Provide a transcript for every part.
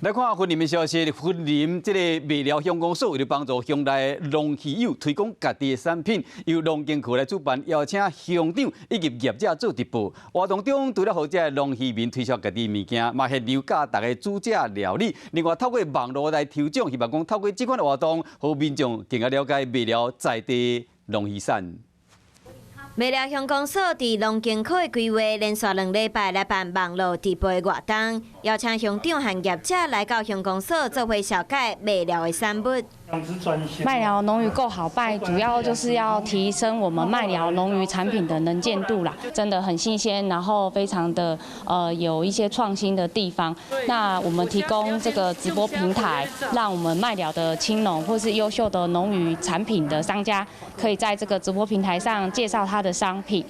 來看雲林的消息，雲林這個麥寮鄉公所為了幫助鄉內農漁友推廣家己的產品，由農經局來主辦，邀請鄉長以及業者做直播。活動中，除了予這個農漁民推銷家己的物件，嘛現場教大家煮食料理。另外，透過網路來抽獎，希望講透過這款的活動，予民眾更加了解麥寮在地農漁產。麥寮鄉公所佇農經科的規劃，連續2禮拜來辦網路直播的活動，邀請鄉長和業者來到鄉公所做伙紹介麥寮的產物。麥寮農漁夠好拜，主要就是要提升我們麥寮農漁產品的能見度啦，真的很新鮮，然後非常的有一些創新的地方。那我們提供這個直播平台，讓我們麥寮的青農或是優秀的農漁產品的商家，可以在這個直播平台上介紹他的商品。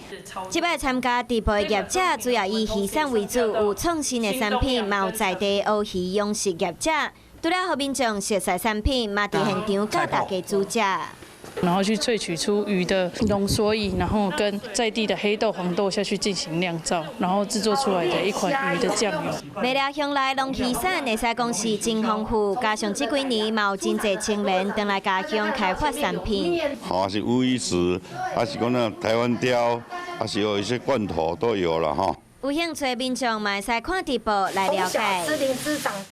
這擺參加直播的業者主要以漁產為主，有創新的產品，嘛有在地鱷魚養殖業者。除了予民眾熟悉產品，嘛佇現場教大家煮食。然後去萃取出魚的濃縮液，然後跟在地的黑豆、黃豆下去進行釀造，然後製作出來的一款魚的醬油。麥寮鄉內農漁產會使講是真豐富，加上這幾年嘛有真濟青年轉來家鄉開發產品。好，是烏魚子，還是講那台灣鯛，還是有一些罐頭都有了哈。有興趣的民眾嘛會使看直播來了解。